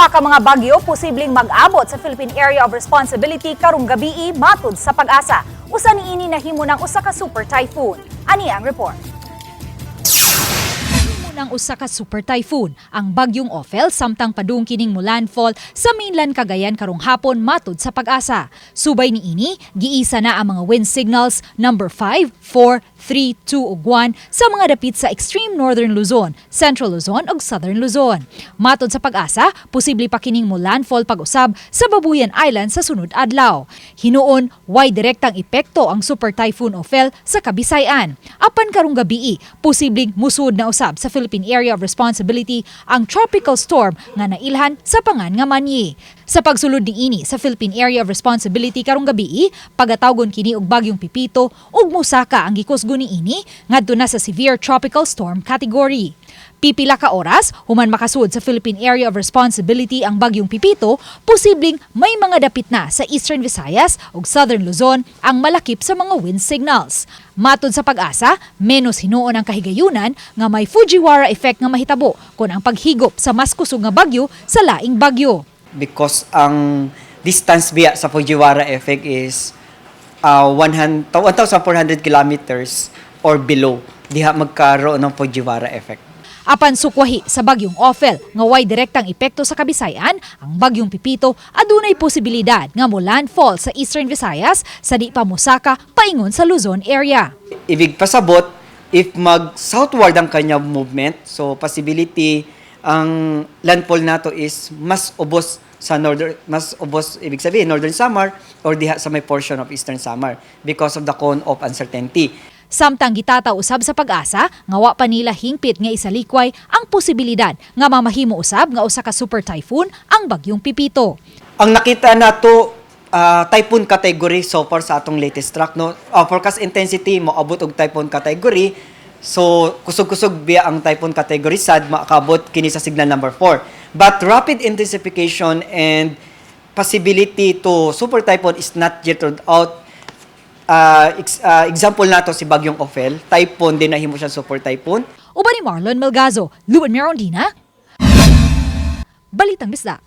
Duha ka mga bagyo posibleng mag-abot sa Philippine Area of Responsibility karong gabii, matud sa PAGASA. Usa niini nahimo ng usa ka super typhoon. Ani ang report. Ng usa ka super typhoon ang bagyong Ofel samtang padung kining mo landfall sa mainland Cagayan karong hapon, matud sa PAGASA. Subay niini, giisa na ang mga wind signals number 5, 4, 3, 2 ug 1 sa mga dapit sa extreme northern Luzon, Central Luzon ug Southern Luzon. Matod sa PAGASA, posible pa kining mo landfall pag-usab sa Babuyan Island sa sunod adlaw. Hinuon, way direktang epekto ang Super Typhoon Ofel sa Kabisayan. Apan karong gabii, posibleng musud na usab sa Philippine Area of Responsibility ang tropical storm nga nailhan sa pangan nga Manyi. Sa pagsulod niini sa Philippine Area of Responsibility karong gabii, pagatawgon kini og bagyong Pipito ug musaka ang gikusgo niini ngadto na sa severe tropical storm category. Pipila ka oras, human makasud sa Philippine Area of Responsibility ang bagyong Pipito, posibleng may mga dapit na sa Eastern Visayas ug Southern Luzon ang malakip sa mga wind signals. Matod sa PAGASA, menos hinuon ang kahigayunan nga may Fujiwara effect nga mahitabo kon ang paghigop sa mas kusog nga bagyo sa laing bagyo. Because ang distance biya sa Fujiwara effect is 100 1,400 kilometers or below diha magkaroon ng Fujiwara effect. Apan sukwahi sa bagyong Ofel nga way direktang epekto sa Kabisayan, ang bagyong Pipito adunay posibilidad nga mo landfall sa Eastern Visayas sa di pa mosaka paingon sa Luzon area. Ibig pasabot, if mag southward ang kanya movement, so possibility ang landfall nato is mas ubos sa northern, mas ubos, ibig sabihin Northern Samar or diha sa may portion of Eastern Samar because of the cone of uncertainty. Samtang gitataw usab sa PAGASA nga wa pa nila hingpit nga isalikway ang posibilidad nga mamahimo usab nga usa ka super typhoon ang bagyong Pipito. Ang nakita nato, typhoon category so far sa atong latest track, no, forecast intensity moabot og typhoon category, so kusog-kusog biya ang typhoon category sad makabot kini sa signal number 4, but rapid intensification and possibility to super typhoon is not yet ruled out. Example nato si Bagyong Ofel, typhoon din, nahimo siya super typhoon. Uban ni Marlon Melgazo, Luan Mirondina, Balitang Bisdak.